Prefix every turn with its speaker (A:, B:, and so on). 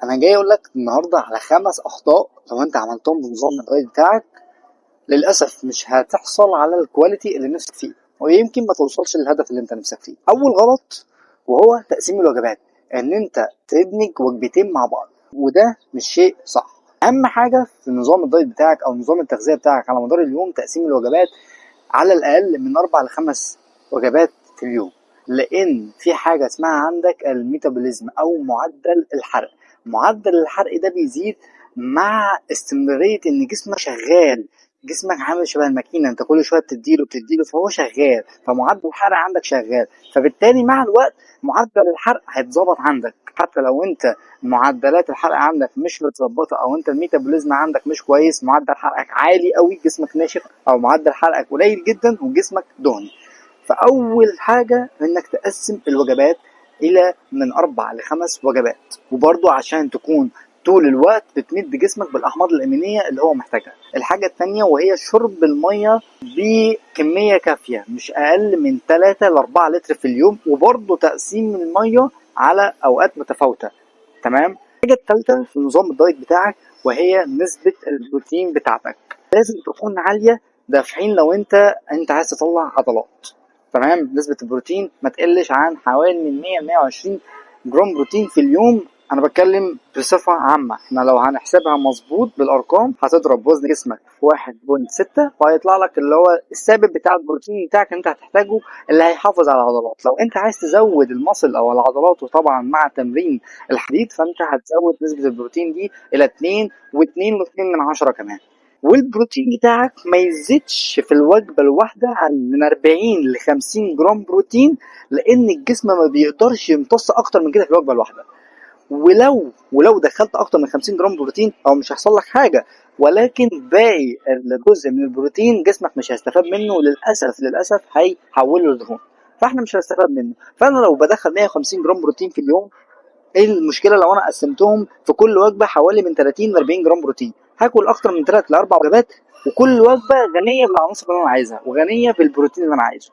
A: انا جاي اقول لك النهارده على 5 اخطاء لو انت عملتهم بنظام الدايت بتاعك للاسف مش هتحصل على ال quality اللي نفسك فيه، ويمكن ما توصلش للهدف اللي انت نفسك فيه. اول غلط وهو تقسيم الوجبات، ان انت تدمج وجبتين مع بعض، وده مش شيء صح. اهم حاجة في نظام الدايت بتاعك او نظام التغذية بتاعك على مدار اليوم تقسيم الوجبات على الاقل من 4 ل5 وجبات في اليوم، لان في حاجة اسمها عندك ال metabolism او معدل الحرق. معدل الحرق ده بيزيد مع استمرارية ان جسمك شغال، جسمك عامل شبه الماكينة، انت كل شوية بتديله بتديله فهو شغال، فمعدل الحرق عندك شغال، فبالتالي مع الوقت معدل الحرق هيتظبط عندك. حتى لو انت معدلات الحرق عندك مش متظبطه او انت ال metabolism عندك مش كويس، معدل حرقك عالي قوي جسمك ناشف، او معدل حرقك قليل جدا وجسمك دهني. فاول حاجة انك تقسم الوجبات الى من 4 ل5 وجبات، وبرضو عشان تكون طول الوقت بتمد جسمك بالاحماض الامينية اللي هو محتاجها. الحاجة الثانية وهي شرب المية بكمية كافيه، مش اقل من 3 ل 4 لتر في اليوم، وبرضو تقسيم المية على اوقات متفاوتة. تمام. الحاجة الثالثة في نظام الدايت بتاعك وهي نسبه البروتين بتاعتك لازم تكون عالية، ده في حين لو انت عايز تطلع عضلات. تمام. نسبه البروتين ما تقلش عن حوالي من 100 ل 120 جرام بروتين في اليوم. انا بتكلم بصفة عامة، احنا لو هنحسبها مظبوط بالارقام هتضرب وزن جسمك في 1.6 وهيطلع لك اللي هو الثابت بتاع البروتين بتاعك اللي انت هتحتاجه اللي هيحافظ على العضلات. لو انت عايز تزود ال muscle او العضلات وطبعا مع تمرين الحديد فانت هتزود نسبه البروتين دي الى 2 و2 و2 من 10 كمان. والبروتين بتاعك ما يزيدش في الوجبة الواحدة عن من 40 ل 50 جرام بروتين، لان الجسم ما بيقدرش يمتص اكتر من كده في الوجبة الواحدة. ولو دخلت اكتر من 50 جرام بروتين او مش هيحصل لك حاجة، ولكن باقي الجزء من البروتين جسمك مش هيستفاد منه، للاسف هيحوله لدهون، فاحنا مش هنستفاد منه. فانا لو بدخل 150 جرام بروتين في اليوم، ايه المشكلة لو انا قسمتهم في كل وجبة حوالي من 30 ل 40 جرام بروتين؟ هاكل اكتر من 3 ل 4 وجبات، وكل وجبة غنية بالعناصر اللي انا عايزها وغنيه بالبروتين اللي انا عايزه.